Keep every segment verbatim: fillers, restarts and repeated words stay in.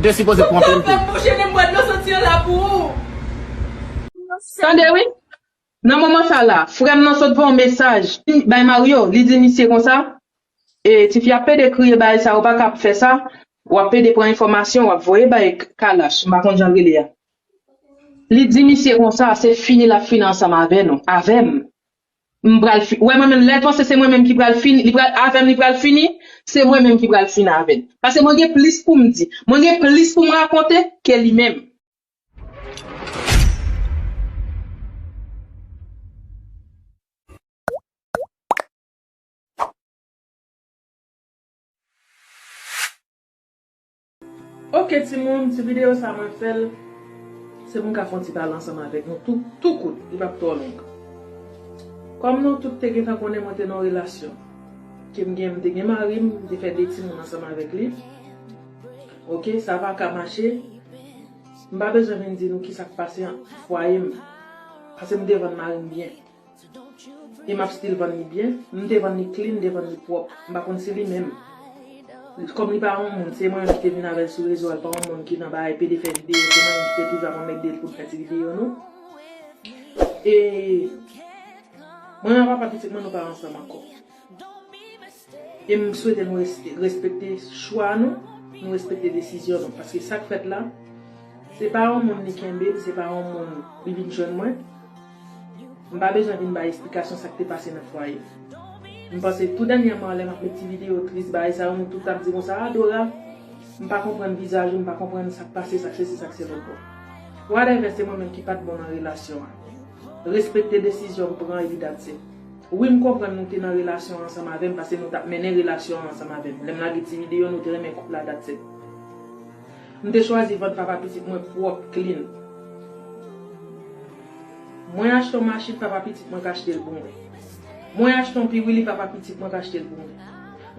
Te sipoze pran pil tou. Frè m, mouche, nem bwè dlo soti an la pou ou. Tande wi. Nan moman sa la, frè m nan sot voye yon mesaj bay Mario, li di misye konsa, e tifi ap pede kriye bagay sa, ou pa ka ap fè sa, w ap pede pran enfòmasyon, w ap voye bay Kalash, m pa konn jan l rele a. Li di misye konsa, se fini l ap fini ansanm avè nou, avè m. M pral fi, wè mwen menm, lè l panse se mwen menm ki pral fini, li pral, avè m li pral fini, se mwen menm ki pral fini avè l. Paske mwen gen plis pou m di, mwen gen plis pou m rakonte ke li menm. Ok timoun, ti videyo sa mwen fè l se pou m ka fè yon ti pale ansanm avèk nou tou, tou kout, li p ap twò long. Kòm nou tout te gentan konnen mwen te nan yon relasyon ke m gen, m te gen mari m, m te fè de timoun ansanm avèk li. Ok, sa pa ka mache. M pa bezwen vin di nou kisa k pase nan fwaye m. Paske m te vann mari m byen. E m ap still vann li byen. M te vann li clean, m te vann li pwòp. M pa konn si li menm. Kòm li pa yon moun, se mwen menm ki te vin avè l sou rezo a, li pa yon moun ki nan bagay pede fè videyo, se mwen menm ki te toujou ap anmède l pou l fè ti videyo nou. E mwen ak papa pitit mwen, nou pa ansanm ankò. E m swete nou res- respekte chwa nou, nou respekte desizyon nou. Paske sa k fèt la, se pa yon moun li kenbe m, se pa yon moun li vin jwenn mwen. M pa bezwen vin bay esplikasyon sa k te pase nan fwaye. M panse tou dènyèman lè m ap met ti videyo tris bagay sa yo, nou tout t ap di konsa, a Dora, m pa konprann vizaj ou, m pa konprann sa k pase, sa k sesi, sa k se lòt bò. Whatever, se mwen menm ki pa t bon nan relasyon an. Respekte desizyon m pran epi that's it. Wi, m konprann nou te nan relasyon ansanm avè m paske nou t ap mennen relasyon an ansanm avè m. Lè m lage ti videyo, nou te renmen koup la, that's it. M te chwazi vann papa pitit mwen pwòp, clean. Mwen achte yon machin, papa pitit mwen k achte l pou mwen. Mwen achte yon piwili, papa pitit mwen k achte l pou mwen.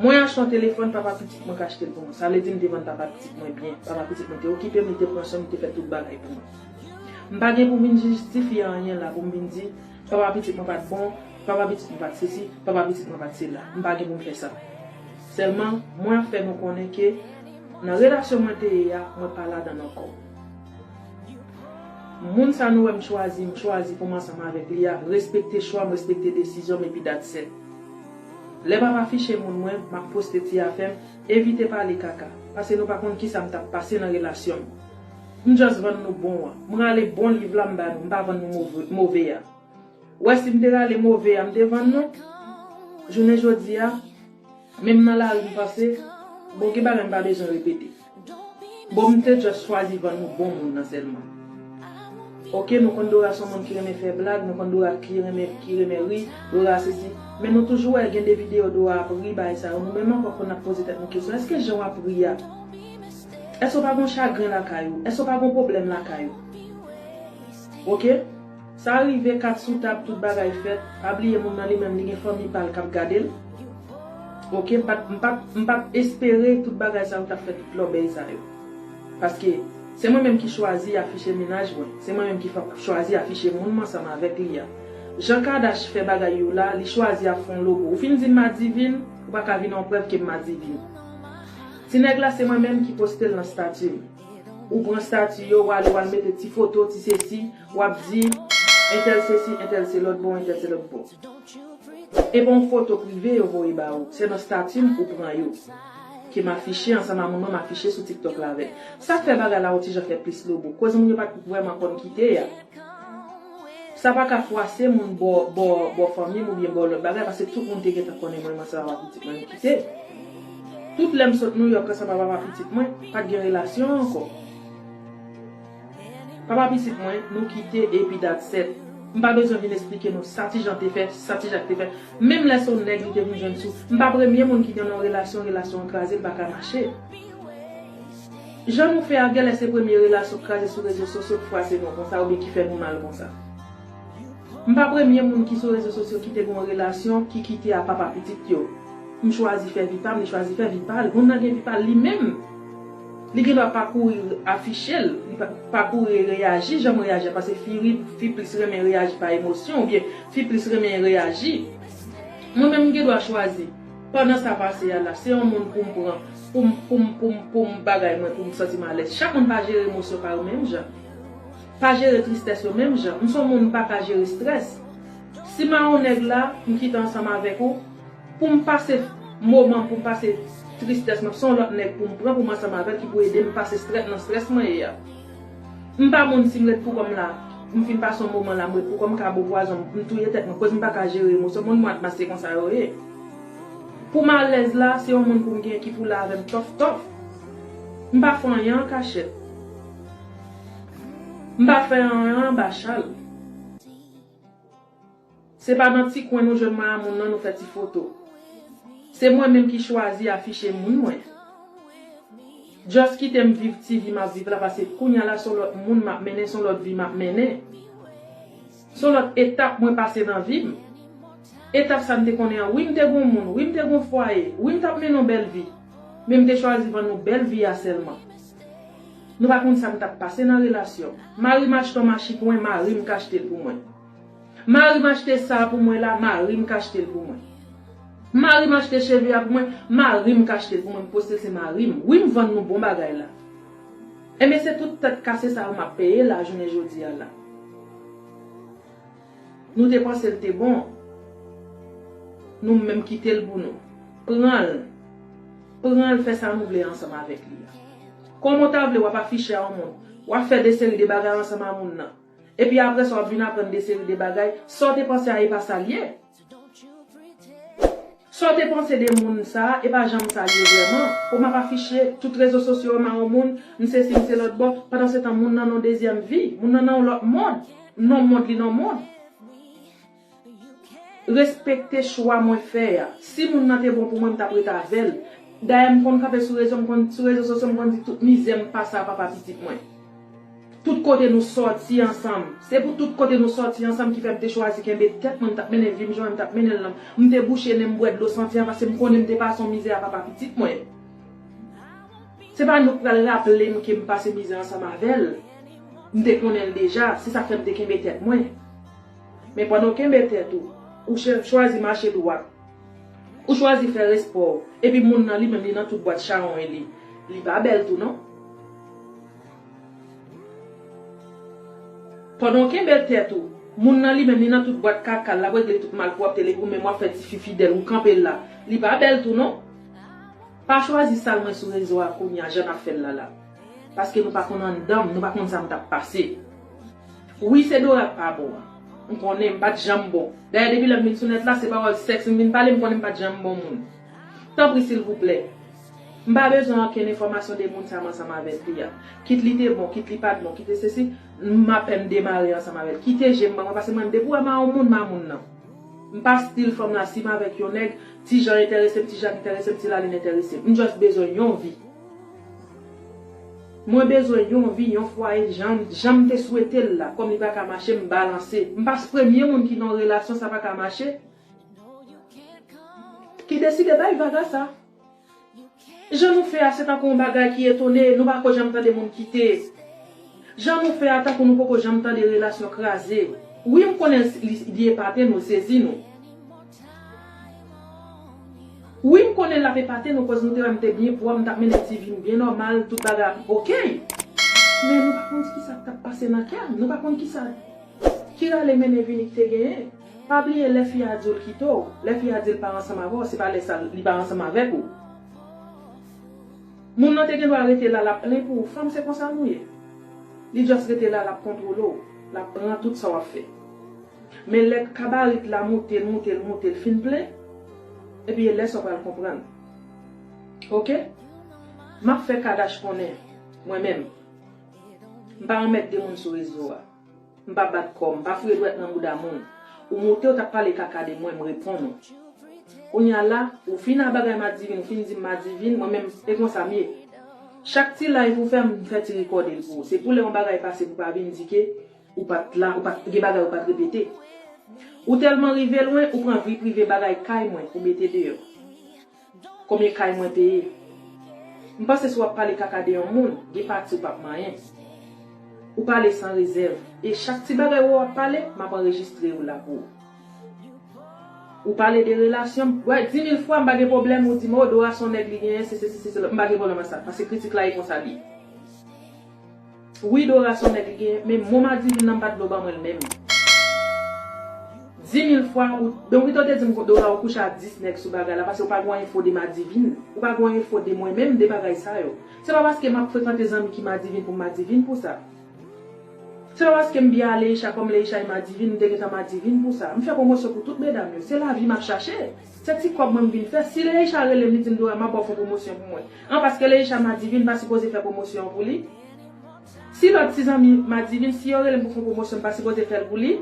Mwen achte yon telefòn, papa pitit mwen k achte l pou mwen. Sa vle di m te vann papa pitit mwen byen. Papa pitit mwen te okipe m, li te pran swen m, li te fè tout bagay pou mwen. M pa gen pou m vin jistifye anyen la pou m vin di papa pitit mwen pa t bon, papa pitit mwen pa t sesi, papa pitit mwen pa t sela. M pa gen pou m fè sa. Sèlman, mwen ap fè nou konnen ke nan relasyon mwen te ye a, mwen pa ladan l ankò. Moun sa nou wè m chwazi, m chwazi pou m ansanm avèk li a, respekte chwa m, respekte desizyon m, epi that's it. Lè m ap afiche moun mwen, m ap poste ti afè m, evite pale kaka, paske nou pa konn kisa m t ap pase nan relasyon m. M just vann nou bon an. M rale bon liv la m ba nou, m pa vann nou move, move a. Ou wè si m te rale move a, m te vann nou? Jounen jodi a, menm nan lari m pase, bon, gen bagay m pa bezwen repete. Bon, m te just chwazi vann nou bon moun nan sèlman. Ok, nou konn Dora se yon moun ki renmen fè blag, nou konn Dora ki renmen, ki renmen ri, Dora sesi. Men nou toujou wè gen de videyo Dora ap ri, bagay sa yo. Nou menm ankò fò n ap poze tèt nou kesyon, èske jan w ap ri a, èske w pa gen yon chagren lakay ou? Èske w pa gen yon pwoblèm lakay ou? Ok? Sa rive, kat sou tab, tout bagay fèt. Pa bliye moun nan li menm, li gen fanmi pa l k ap gade l. Ok, m pa t, m pa t, m pa t espere tout bagay sa yo t ap fè tout lòbèy sa yo. Paske se mwen menm ki chwazi afiche mennaj mwen. Se mwen menm ki fa- chwazi afiche moun m ansanm avèk li a. Jan Kadash fè bagay yo la, li chwazi ap fè yon lobo. Ou fin di m madivin, ou pa ka vin yon prèv ke m madivin. Ti nèg la se mwen menm ki poste l nan stati m. Ou pran stati yo, w ale w al mete ti foto, ti sesi, w ap di entèl sesi, entèl se lòt bò, entèl se lòt bò. E pa yon foto prive yo voye ba ou, se nan stati m ou pran yo. Ke m afiche ansanm a moun mwen, m afiche sou TikTok la avèk. Sa k fè bagay la yon ti jan fè plis lobo. Koz moun yo pa t vrèman konn kite a. Sa pa ka fwase moun bò, bò, bò fanmi m oubyen bò lòt bagay, paske tout moun te gentan konnen mwen, mwen se papa pitit mwen, nou kite. Tout lè m sot Nouyòk ansanm ak papa pitit mwen, pa t gen relasyon ankò. Papa pitit mwen, nou kite epi that's it. M pa bezwen vin esplike nou sa Tijan te fè, sa Tijak te fè. Menm lè se yon nèg li te vin jwenn sou, m pa premye moun ki te nan yon relasyon, relasyon an kraze, l pa ka mache. Jan nou fè a, gèlè se premye relasyon k kraze sou rezo sosyo k fwase nou konsa oubyen ki fè nou mal konsa. M pa premye moun ki sou rezo sosyo ki te gen yon relasyon ki kite a papa pitit yo. M chwazi fè vi pa m, li chwazi fè vi pa l. Moun nan gen vi pa l li menm. Li gen dwa pa kouri afiche l, li pa, pa kouri reyaji jan m reyaji a, paske fi, fi plis renmen reyaji pa emosyon oubyen fi plis renmen reyaji. Mwen menm m gen dwa chwazi Pandan sa pase a la, se yon moun pou m pran, pou m, pou m, pou m, pou m bagay mwen, pou m santi m alèz. Chak moun pa jere emosyon pa yo menm jan. Pa jere tristès yo menm jan. M se yon moun m pa ka jere strès. Si m a yon nèg la, m kite ansanm avèk ou, pou m pase moman, pou m pase tristès mwen, se yon lòt nèg pou m pran pou m ansanm avè l ki pou ede m pase strès nan strès mwen ye a. M pa moun si m ret pou kò m la, m fin pase yon moman la, m ret pou kò m ka bo pwazon, m touye tèt mwen, koz m pa ka jere emosyon. Moun mwen atmosfè konsa yo ye. Pou m alèz la, se yon moun pou m gen ki pou la avè m tòf tòf. M pa fè anyen an kachèt. M pa fè anyen anba chal. Se pa nan ti kwen nou jwenn mwen a moun nan nou fè ti foto. Se mwen menm ki chwazi afiche moun mwen. Just kite m viv ti vi m ap viv la, paske kounya la se yon lòt moun m ap mennen, se yon lòt vi m ap mennen. Se yon lòt etap mwen pase nan vi m. Etap sa m te konnen an, wi m te gon moun, wi m te gon fwaye, wi m t ap mennen yon bèl vi. Men m te chwazi vann nou bèl vi a sèlman. Nou pa konn sa m t ap pase nan relasyon. Mari m achte yon machin pou mwen, mari m k achte l pou mwen. Mari m achte sa pou mwen la, mari m k achte l pou mwen. Mari m achte cheve a pou mwen, mari m k achte l pou mwen, m poste l se mari m. Wi m vann nou bon bagay la. Enben se tout tèt kase sa yo m ap peye la jounen jodi a la. Nou te panse l te bon. Nou menm kite l pou nou. Pran l. Pran l fè sa nou vle ansanm avèk li a. Kòman w ta vle w ap afiche a yon moun, w ap fè de seri de bagay ansanm a moun nan. Epi apre sa w ap vin aprann de seri de bagay. Sa w te panse a e pa sa l ye. Sa w te panse de moun sa a, e pa janm sa l ye vrèman. Kòman m ap afiche tout rezo sosyo yo m a yon moun, m sesi, m se lòt bò, pandan se tan moun nan nan yon dezyèm vi, moun nan nan yon lòt mond, nan yon mond li nan yon mond. Respekte chwa mwen fè a. Si moun nan te bon pou mwen, m t ap ret avè l. Dayè m konn kanpe sou rezo, m konn, sou rezo sosyo, m konn di tout mizè m pase a papa pitit mwen. Tout kote nou sòti ansanm. Se pou tout kote nou sòti ansanm ki fè m te chwazi kenbe tèt mwen, m t ap mennen vi m jan m t ap mennen l lan. M te bouche nen m bwè dlo santi an paske m konnen m te pase yon mizè a papa pitit mwen. Se pa nou k pral raple m ke m pase mizè ansanm avè l. M te konnen l deja, se sa k fè m te kenbe tèt mwen. Men pandan w kenbe tèt ou, ou chè- chwazi mache dwat, ou chwazi fè respè w, epi moun nan li menm li nan tout bwat chawony li, li pa bèl tou non. Pandan w kenbe tèt ou, moun nan li menm li nan tout bwat kaka l, l ap regle tout malpwòpte l, epi ou menm w ap fè tifi fidèl, ou kanpe la, li pa bèl tou non. Pa chwazi sal mwen sou rezo a kounye a jan n ap fè l la la. Paske nou pa konn anndan m, nou pa konn sa m t ap pase. Wi, se Dora k pa bon an. M konnen m pa t janm bon. Dayè depi lè m vin sou nèt la, se pawòl sèks m vin pale, m konnen m pa t janm bon moun. Tanpri silvouplè, m pa bezwen ankenn enfòmasyon de moun sa m ansanm avèk li a. Kit li te bon, kit li pa t bon, kit li sesi, m apèn demare ansanm avè l. Kite je m ban mwen, paske mwen menm depi w wè m a yon moun, m a moun nan. M pa stil fanm la, si m avèk yon nèg, ti jan enterese m, ti jan enterese m, ti lalin enterese m. M just bezwen yon vi. Mwen bezwen yon vi, yon fwaye, jan, jan m te swete l la. Kòm li pa ka mache, m balanse. M pa premye moun ki nan yon relasyon, sa pa ka mache. Ki deside bay vaga sa. Jan nou fè a, se tankou yon bagay ki etone, nou pa ko janm tande moun kite. Jan nou fè a, tankou nou poko janm tande relasyon kraze. Wi, m konnen li, li epate nou, l sezi nou. Wi, m konnen l ap epate nou, koz nou te wè m te byen pwòp, m t ap mennen ti vi m byen nòmal, tout bagay ap oke. Men nou pa konn kisa k t ap pase nan kè m, nou pa konn kisa ki rale mennen vini k te genyen. Pa bliye lè fi a di w l kite w, lè fi a di l pa ansanm avè w, se pa lè sa l, li pa ansanm avèk ou. Moun nan te gen dwa rete la, l ap plenyen pou ou. Fanm se konsa nou ye. Li just rete la, l ap kontwole w, l ap pran tout sa w ap fè. Men lè kabarit la moute l, moute l, moute l, fin plen, epi e lè sa w pral konprann. Oke? M ap fè Kadash konnen, mwen menm, m pa anmède moun sou rezo a. M pa bat kò m, m pa foure dwèt nan bouda moun. Ou moute, ou t ap pale kaka de mwen, m reponn ou. Kounye a la, ou fin a bagay Madivin, ou fin di m Madivin, mwen menm, e konsa m ye. Chak ti live ou fè, m fè ti rekòde l pou ou. Se pou lè yon bagay pase pou w pa vin di ke ou pa t la, ou pa t, gen bagay ou pa t repete. Ou tèlman rive lwen, ou pran vi prive bagay kay mwen, ou mete deyò. Konbyen kay mwen peye? M panse si w ap pale kaka de yon moun, gen pati w p ap manyen. Ou pale san rezèv. E chak ti bagay w ap pale, m ap anrejistre yo la pou ou. Ou pale de relasyon, wè, di mil fwa m pa gen pwoblèm, ou di m, o, Dora se yon nèg li genyen, se sesi, se sela. M pa gen pwoblèm ak sa, paske kritik la e konsa li ye. Wi, Dora se yon nèg li genyen, men mo Madivin nan m pa t vle w ban mwen l menm. Di mil fwa, ou, donk, ou te di m, Dora, ou kouche ak dis nèg sou bagay la, paske ou pa gen yon enfo de Madivin. Ou pa gen yon enfo de mwen menm, de bagay sa yo. Se pa paske m ap frekante zanmi ki Madivin pou m Madivin pou sa. Se pa paske m byen a Leisha, kòm Leisha e Madivin, m te gentan Madivin pou sa. M fè pwomosyon pou tout medam yo. Se lavi m ap chache. Se ti kòb mwen m vin fè. Si Leisha rele m, li di m, Dora, m ap ba w fè yon pwomosyon pou mwen. An, paske Leisha Madivin pa sipoze fè pwomosyon an pou li. Si lòt ti zanmi Madivin, si yo rele m pou fè yon pwomosyon, m pa sipoze fè l pou li.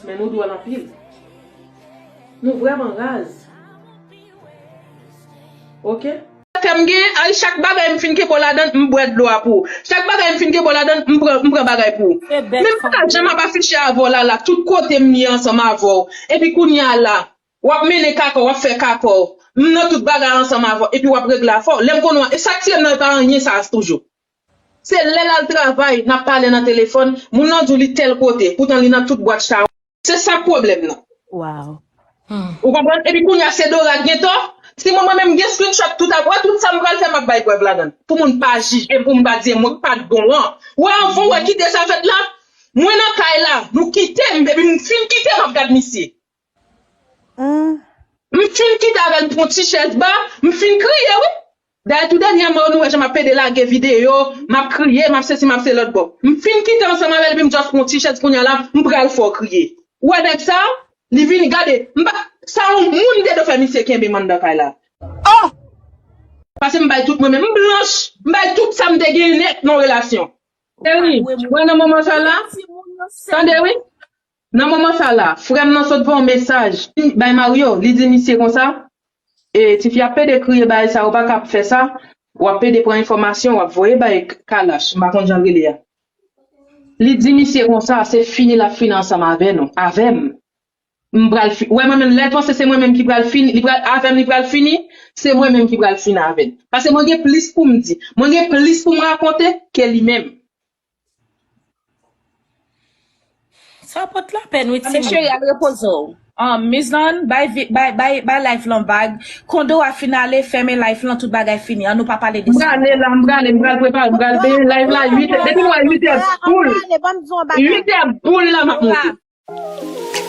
Men nou dwòl anpil. Nou vrèman raz. Oke? Kè m gen, ay, chak bagay m fin kenbe w ladan, m bwè dlo a pou ou. Chak bagay m fin kenbe w ladan, m pran, m pran bagay pou ou. Men m pa ka janm ap afiche avè w la, la, tout kote m ye ansanm avè w. Epi kounye a la, w ap mennen kaka w, w ap fè kaka w. M nan tout bagay ansanm avè w, epi w ap regle afè w. Lè m konnen w, e sa k tire m nan, e pa anyen sa toujou. Se lè l al travay, n ap pale nan telefòn, moun nan di w li tèl kote, poutan li nan tout bwat chawony. Se sa k pwoblèm nan. Ou konprann? Epi kounye a se Dora k gen tò. Si mwen, mwen menm m gen screenshot tout ap, wè tout sa m pral fè m ap bay prèv ladan l. Pou moun pa jije m, pou m pa di mwen k pa t bon an. Wè anvan w wè kite sa fèt la, mwen nan kay la, nou kite m, epi m fin kite m ap gad misye. M fin kite avè l, m pran ti chèz ba, m fin kriye wi. Dayè tou dènyèman yo nou wè jan m ap pede lage videyo, m ap kriye, m ap sesi, m ap se lòt bò. M fin kite ansanm avè l, epi m just pran ti chèz kounye a la, m pral fè w kriye. Ou wè nèg sa, li vin gade, m pa, sa yon moun te dwe fè misye kenbe m anndan kay la. Oh! Paske m bay tout mwen menm, m blanch, m bay tout sa m te gen nèt nan relasyon. Cheri, wè nan moman sa la, tande wi, nan moman sa la, frè m nan sot voye yon mesaj bay Mario, li di misye konsa, e tifi ap pede kriye bagay sa, ou pa ka ap fè sa, w ap pede pran enfòmasyon, w ap voye bay Kalash, m pa konn jan l rele a. Li di misye konsa, se fini l ap fini ansanm avè nou, avè m. M pral fi-, wè mwen menm, lè l panse se mwen menm ki pral fini, li pral, avè m li pral fini, se mwen menm ki pral fini avè l. Paske mwen gen plis pou m di, mwen gen plis pou m rakonte ke li menm. Sa pot lapèn wi timoun. Cheri, al repoze w. Um, Mizann, bay, bay, bay, bay live lan vag. Kondo a fin ale, fèmen live lan, tout bagay fini. An nou pa pale de sa. M prale la, m prale, m pral prepare, m pral benyen live la uit è. Depi m wè uit è boul. Uit è boul la, m ap monte.